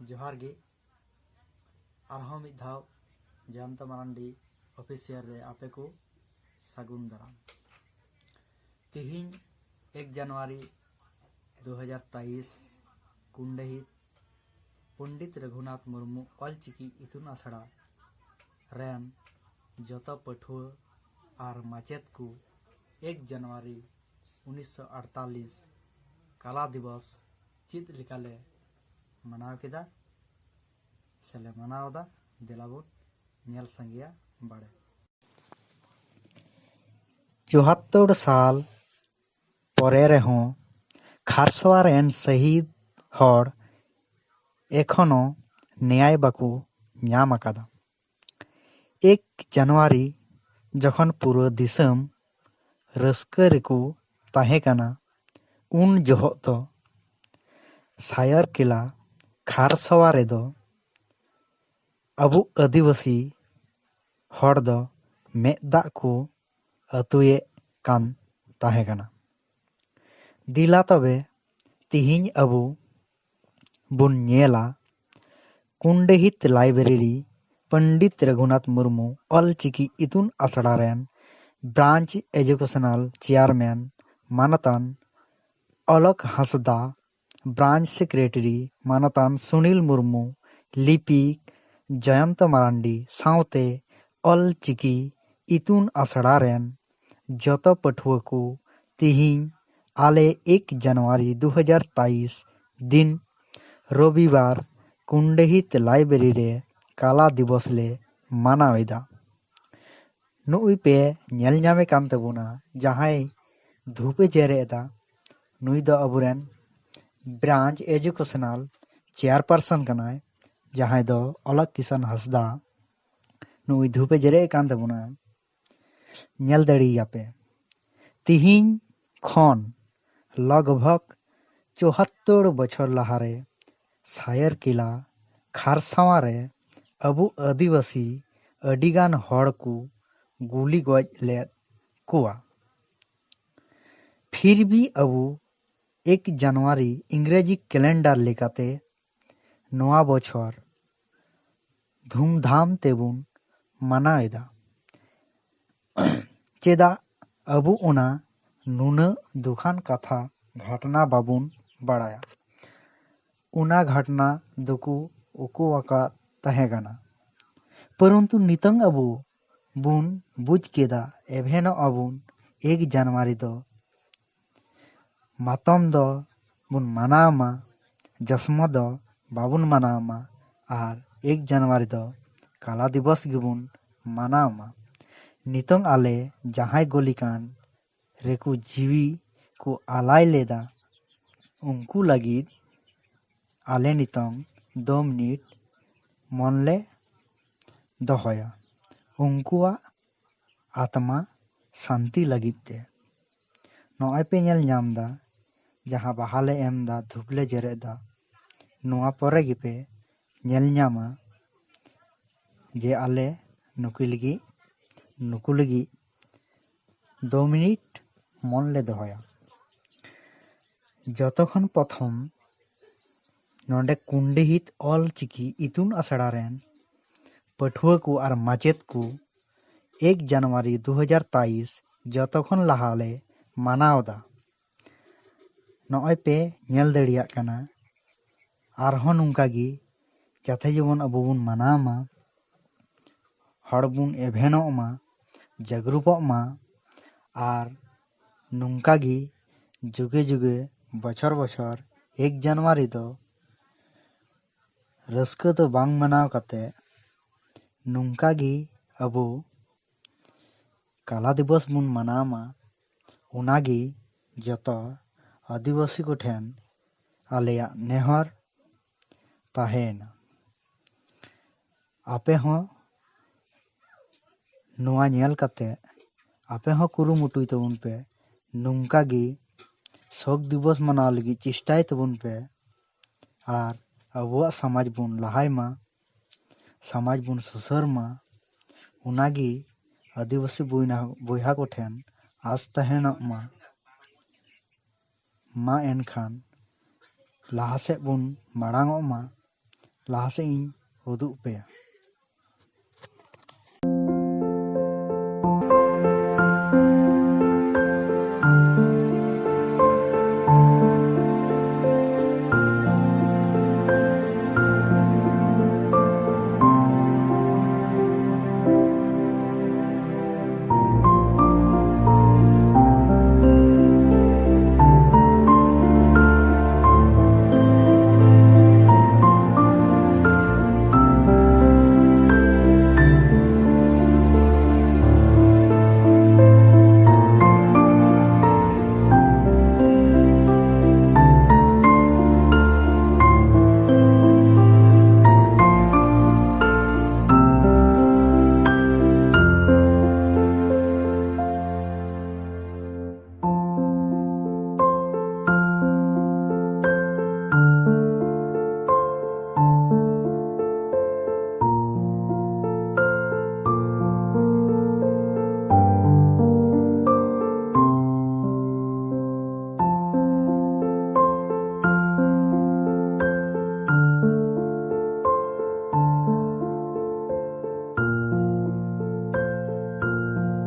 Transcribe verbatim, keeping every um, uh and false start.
ᱡᱚᱦᱟᱨ ᱜᱮ᱾ ᱟᱨᱦᱚᱸ ᱢᱤᱫ ᱫᱷᱟᱣ ᱡᱚᱭᱚᱱᱛᱚ ᱢᱟᱨᱟᱱᱰᱤ ᱚᱯᱷᱤᱥᱤᱭᱟᱞ ᱨᱮ ᱟᱯᱮ ᱠᱚ ᱥᱟᱹᱜᱩᱱ ᱫᱟᱨᱟᱢ᱾ ᱛᱤᱦᱤᱧ ᱮᱠ ᱡᱟᱱᱩᱣᱟᱨᱤ ᱫᱩ ᱦᱟᱡᱟᱨ ᱛᱮᱭᱤᱥ, ᱠᱩᱱᱰᱟᱹᱦᱤᱛ ᱯᱚᱱᱰᱤᱛ ᱨᱚᱜᱷᱩᱱᱟᱛᱷ ᱢᱩᱨᱢᱩ ᱚᱞᱪᱤᱠᱤ ᱤᱛᱩᱱ ᱟᱥᱲᱟ ᱨᱮᱱ ᱡᱚᱛᱚ ᱯᱟᱹᱴᱷᱩᱣᱟᱹ ᱟᱨ ᱢᱟᱪᱮᱫ ᱠᱚ ᱮᱠ ᱡᱟᱱᱩᱣᱟᱨᱤ ᱩᱱᱤᱥᱥᱚ ᱟᱴᱛᱟᱞᱤᱥ ᱠᱟᱞᱟ ᱫᱤᱵᱚᱥ ᱪᱮᱫ ᱞᱮᱠᱟᱞᱮ ᱢᱟᱱᱟᱣ ᱠᱮᱫᱟ ᱥᱮᱞᱮ ᱢᱟᱱᱟᱣ ᱮᱫᱟ, ᱫᱮᱞᱟ ᱵᱚᱱ ᱧᱮᱞ ᱥᱟᱸᱜᱮᱭᱟ ᱵᱟᱲᱮ᱾ ᱪᱩᱣᱟᱛᱛᱳᱨ ᱥᱟᱞ ᱯᱚᱨᱮ ᱨᱮᱦᱚᱸ ᱠᱷᱟᱨᱥᱚᱣᱟ ᱨᱮᱱ ᱥᱟᱹᱦᱤᱫ ᱦᱚᱲ ᱮᱠᱷᱚᱱᱳ ᱱᱮᱭᱟᱭ ᱵᱟᱠᱚ ᱧᱟᱢ ᱟᱠᱟᱫᱟ᱾ ᱮᱠ ᱡᱟᱱᱩᱣᱟᱨᱤ ᱡᱚᱠᱷᱚᱱ ᱯᱩᱨᱟᱹ ᱫᱤᱥᱚᱢ ᱨᱟᱹᱥᱠᱟᱹ ᱨᱮᱠᱚ ᱛᱟᱦᱮᱸ ᱠᱟᱱᱟ, ᱩᱱ ᱡᱚᱦᱚᱜ ᱫᱚ ᱥᱟᱭᱟᱨᱠᱮᱞᱟ ᱠᱷᱟᱨᱥᱚᱣᱟ ᱨᱮᱫᱚ ᱟᱵᱚ ᱟᱹᱫᱤᱵᱟᱹᱥᱤ ᱦᱚᱲ ᱫᱚ ᱢᱮᱫ ᱫᱟᱜ ᱠᱚ ᱟᱹᱛᱩᱭᱮᱫ ᱠᱟᱱ ᱛᱟᱦᱮᱸ ᱠᱟᱱᱟ᱾ ᱫᱮᱞᱟ ᱛᱚᱵᱮ ᱛᱤᱦᱤᱧ ᱟᱵᱚ ᱵᱚᱱ ᱧᱮᱞᱟ ᱠᱩᱱᱰᱟᱹᱦᱤᱛ ᱞᱟᱭᱵᱨᱮᱨᱤ ᱯᱚᱱᱰᱤᱛ ᱨᱚᱜᱷᱩᱱᱟᱛᱷ ᱢᱩᱨᱢᱩ ᱚᱞᱪᱤᱠᱤ ᱤᱛᱩᱱ ᱟᱥᱲᱟ ᱨᱮᱱ ᱵᱨᱟᱧᱪ ᱮᱡᱩᱠᱮᱥᱚᱱᱟᱞ ᱪᱮᱭᱟᱨᱢᱮᱱ ᱢᱟᱱᱚᱛᱟᱱ ᱚᱞᱚᱠ ᱦᱟᱸᱥᱫᱟ, ᱵᱨᱟᱧᱪ ᱥᱮᱠᱨᱮᱴᱟᱨᱤ ᱢᱟᱱᱚᱛᱟᱱ ᱥᱩᱱᱤᱞ ᱢᱩᱨᱢᱩ, ᱞᱤᱯᱤᱠ ᱡᱚᱭᱚᱱᱛᱚ ᱢᱟᱨᱟᱱᱰᱤ ᱥᱟᱶᱛᱮ ᱚᱞᱪᱤᱠᱤ ᱤᱛᱩᱱ ᱟᱥᱲᱟ ᱨᱮᱱ ᱡᱚᱛᱚ ᱯᱟᱹᱴᱷᱩᱣᱟᱹ ᱠᱚ ᱛᱤᱦᱤᱧ ᱟᱞᱮ ᱮᱠ ᱡᱟᱱᱩᱣᱟᱨᱤ ᱫᱩ ᱦᱟᱡᱟᱨ ᱛᱮᱭᱤᱥ ᱫᱤᱱ ᱨᱚᱵᱤᱵᱟᱨ ᱠᱩᱱᱰᱟᱹᱦᱤᱛ ᱞᱟᱭᱵᱨᱮᱨᱤ ᱨᱮ ᱠᱟᱞᱟ ᱫᱤᱵᱚᱥ ᱞᱮ ᱢᱟᱱᱟᱣ ᱮᱫᱟ᱾ ᱱᱩᱜᱼᱩᱭ ᱯᱮ ᱧᱮᱞ ᱧᱟᱢᱮ ᱠᱟᱱ ᱛᱟᱵᱚᱱᱟ, ᱡᱟᱦᱟᱸᱭ ᱫᱷᱩᱯᱮ ᱡᱮᱨᱮᱫ ᱮᱫᱟ, ᱱᱩᱭ ᱫᱚ ᱟᱵᱚᱨᱮᱱ ᱵᱨᱟᱧᱪ ᱮᱡᱩᱠᱮᱥᱚᱱᱟᱞ ᱪᱮᱭᱟᱨᱯᱟᱨᱥᱚᱱ ᱠᱟᱱᱟᱭ, ᱡᱟᱦᱟᱸᱭ ᱫᱚ ᱚᱞᱚᱠ ᱠᱤᱥᱟᱱ ᱦᱟᱸᱥᱫᱟ᱾ ᱱᱩᱜᱼᱩᱭ ᱫᱷᱩᱯᱮ ᱡᱮᱨᱮᱫ ᱠᱟᱱ ᱛᱟᱵᱚᱱᱟ, ᱧᱮᱞ ᱫᱟᱲᱮᱭᱟᱯᱮ᱾ ᱛᱤᱦᱤᱧ ᱠᱷᱚᱱ ᱞᱚᱜᱽ ᱵᱷᱚᱜᱽ ᱪᱩᱣᱟᱛᱛᱳᱨ ᱵᱚᱪᱷᱚᱨ ᱞᱟᱦᱟᱨᱮ ᱥᱟᱭᱟᱨᱠᱮᱞᱟ ᱠᱷᱟᱨᱥᱟᱣᱟ ᱨᱮ ᱟᱵᱚ ᱟᱹᱫᱤᱵᱟᱹᱥᱤ ᱟᱹᱰᱤᱜᱟᱱ ᱦᱚᱲ ᱠᱚ ᱜᱩᱞᱤ ᱜᱚᱡ ᱞᱮᱫ ᱠᱚᱣᱟ᱾ ᱯᱷᱤᱨ ᱵᱷᱤ ᱟᱵᱚ ᱮᱠ ᱡᱟᱱᱩᱣᱟᱨᱤ ᱤᱝᱨᱮᱡᱤ ᱠᱮᱞᱮᱱᱰᱟᱨ ᱞᱮᱠᱟᱛᱮ ᱱᱚᱣᱟ ᱵᱚᱪᱷᱚᱨ ᱫᱷᱩᱢᱫᱷᱟᱢ ᱛᱮᱵᱚᱱ ᱢᱟᱱᱟᱣ ᱮᱫᱟ᱾ ᱪᱮᱫᱟᱜ ᱟᱵᱚ ᱚᱱᱟ ᱱᱩᱱᱟᱹᱜ ᱫᱩᱠᱷᱟᱱ ᱠᱟᱛᱷᱟ ᱜᱷᱟᱴᱱᱟ ᱵᱟᱵᱚᱱ ᱵᱟᱲᱟᱭᱟ? ᱚᱱᱟ ᱜᱷᱟᱴᱱᱟ ᱫᱚᱠᱚ ᱩᱠᱩ ᱟᱠᱟᱫ ᱛᱟᱦᱮᱸ ᱠᱟᱱᱟ᱾ ᱯᱚᱨᱚᱱᱛᱩ ᱱᱤᱛᱚᱝ ᱟᱵᱚ ᱵᱚᱱ ᱵᱩᱡᱽ ᱠᱮᱫᱟ, ᱮᱵᱷᱮᱱᱚᱜ ᱟᱵᱚᱱ ᱮᱠ ᱡᱟᱱᱩᱣᱟᱨᱤ ᱫᱚ ᱢᱟᱛᱚᱢ ᱫᱚ ᱵᱚᱱ ᱢᱟᱱᱟᱣ ᱢᱟ, ᱡᱚᱥᱢᱚ ᱫᱚ ᱵᱟᱵᱚᱱ ᱢᱟᱱᱟᱣ ᱢᱟ, ᱟᱨ ᱮᱠ ᱡᱟᱱᱩᱣᱟᱨᱤ ᱫᱚ ᱠᱟᱞᱟ ᱫᱤᱵᱚᱥ ᱜᱮᱵᱚᱱ ᱢᱟᱱᱟᱣ ᱢᱟ᱾ ᱱᱤᱛᱚᱝ ᱟᱞᱮ ᱡᱟᱦᱟᱸᱭ ᱜᱚᱞᱤ ᱠᱟᱱᱰ ᱨᱮᱠᱚ ᱡᱤᱣᱤ ᱠᱚ ᱟᱞᱟᱭ ᱞᱮᱫᱟ, ᱩᱱᱠᱩ ᱞᱟᱹᱜᱤᱫ ᱟᱞᱮ ᱱᱤᱛᱚᱝ ᱫᱚ ᱢᱤᱱᱤᱴ ᱢᱚᱱ ᱞᱮ ᱫᱚᱦᱚᱭᱟ, ᱩᱱᱠᱩᱣᱟᱜ ᱟᱛᱢᱟ ᱥᱟᱱᱛᱤ ᱞᱟᱹᱜᱤᱫ ᱛᱮ᱾ ᱱᱚᱜᱼᱚᱭ ᱯᱮ ᱧᱮᱞ ᱧᱟᱢ ᱮᱫᱟ, ᱡᱟᱦᱟᱸ ᱵᱟᱦᱟ ᱞᱮ ᱮᱢ ᱮᱫᱟ, ᱫᱷᱩᱯ ᱞᱮ ᱡᱮᱨᱮᱫ ᱮᱫᱟ, ᱱᱚᱣᱟ ᱯᱚᱨᱮ ᱜᱮᱯᱮ ᱧᱮᱞ ᱧᱟᱢᱟ ᱡᱮ ᱟᱞᱮ ᱱᱩᱠᱩ ᱞᱟᱹᱜᱤᱫ, ᱱᱩᱠᱩ ᱞᱟᱹᱜᱤᱫ ᱫᱚ ᱢᱤᱱᱤᱴ ᱢᱚᱱ ᱞᱮ ᱫᱚᱦᱚᱭᱟ᱾ ᱡᱚᱛᱚ ᱠᱷᱚᱱ ᱯᱨᱚᱛᱷᱚᱢ ᱱᱚᱰᱮ ᱠᱩᱱᱰᱤᱦᱤᱛ ᱚᱞ ᱪᱤᱠᱤ ᱤᱛᱩᱱ ᱟᱥᱲᱟ ᱨᱮᱱ ᱯᱟᱹᱴᱷᱩᱣᱟᱹ ᱠᱚ ᱟᱨ ᱢᱟᱪᱮᱫ ᱠᱚ ᱮᱠ ᱡᱟᱱᱩᱣᱟᱨᱤ ᱫᱩ ᱦᱟᱡᱟᱨ ᱛᱮᱭᱤᱥ ᱡᱚᱛᱚ ᱠᱷᱚᱱ ᱞᱟᱦᱟ ᱞᱮ ᱢᱟᱱᱟᱣ ᱮᱫᱟ᱾ ᱱᱚᱜᱼᱚᱭ ᱯᱮ ᱧᱮᱞ ᱫᱟᱲᱮᱭᱟᱜ ᱠᱟᱱᱟ, ᱟᱨᱦᱚᱸ ᱱᱚᱝᱠᱟ ᱜᱮ ᱡᱟᱛᱮ ᱡᱮᱢᱚᱱ ᱟᱵᱚ ᱵᱚᱱ ᱢᱟᱱᱟᱣ ᱢᱟ, ᱦᱚᱲ ᱵᱚᱱ ᱮᱵᱷᱮᱱᱚᱜ ᱢᱟ, ᱡᱟᱜᱽᱨᱩᱯᱚᱜ ᱢᱟ, ᱟᱨ ᱱᱚᱝᱠᱟ ᱜᱮ ᱡᱩᱜᱮ ᱡᱩᱜᱮ ᱵᱚᱪᱷᱚᱨ ᱵᱚᱪᱷᱚᱨ ᱮᱠ ᱡᱟᱱᱩᱣᱟᱨᱤ ᱫᱚ ᱨᱟᱹᱥᱠᱟᱹ ᱫᱚ ᱵᱟᱝ ᱢᱟᱱᱟᱣ ᱠᱟᱛᱮ ᱱᱚᱝᱠᱟ ᱜᱮ ᱟᱵᱚ ᱠᱟᱞᱟ ᱫᱤᱵᱚᱥ ᱵᱚᱱ ᱢᱟᱱᱟᱣ ᱢᱟ᱾ ᱚᱱᱟᱜᱮ ᱡᱚᱛᱚ ᱟᱹᱫᱤᱵᱟᱹᱥᱤ ᱠᱚᱴᱷᱮᱱ ᱟᱞᱮᱭᱟᱜ ᱱᱮᱦᱚᱨ ᱛᱟᱦᱮᱸᱭᱮᱱᱟ᱾ ᱟᱯᱮ ᱦᱚᱸ ᱱᱚᱣᱟ ᱧᱮᱞ ᱠᱟᱛᱮ ᱟᱯᱮ ᱦᱚᱸ ᱠᱩᱨᱩᱢᱩᱴᱩᱭ ᱛᱟᱵᱚᱱ ᱯᱮ, ᱱᱚᱝᱠᱟ ᱜᱮ ᱥᱳᱠ ᱫᱤᱵᱚᱥ ᱢᱟᱱᱟᱣ ᱞᱟᱹᱜᱤᱫ ᱪᱮᱥᱴᱟᱭ ᱛᱟᱵᱚᱱ ᱯᱮ ᱟᱨ ᱟᱵᱚᱣᱟᱜ ᱥᱚᱢᱟᱡᱽ ᱵᱚᱱ ᱞᱟᱦᱟᱭ ᱢᱟ, ᱥᱚᱢᱟᱡᱽ ᱵᱚᱱ ᱥᱩᱥᱟᱹᱨ ᱢᱟ᱾ ᱚᱱᱟᱜᱮ ᱟᱹᱫᱤᱵᱟᱹᱥᱤ ᱵᱚᱭᱱᱟ-, ᱵᱚᱭᱦᱟ ᱠᱚᱴᱷᱮᱱ ᱟᱸᱥ ᱛᱟᱦᱮᱱᱚᱜ ᱢᱟ᱾ ᱢᱟ ᱮᱱᱠᱷᱟᱱ ᱞᱟᱦᱟ ᱥᱮᱫ ᱵᱚᱱ ᱢᱟᱲᱟᱝ ᱚᱜ ᱢᱟ᱾ ᱞᱟᱦᱟ ᱥᱮᱫ ᱤᱧ ᱩᱫᱩᱜ ᱯᱮᱭᱟ᱾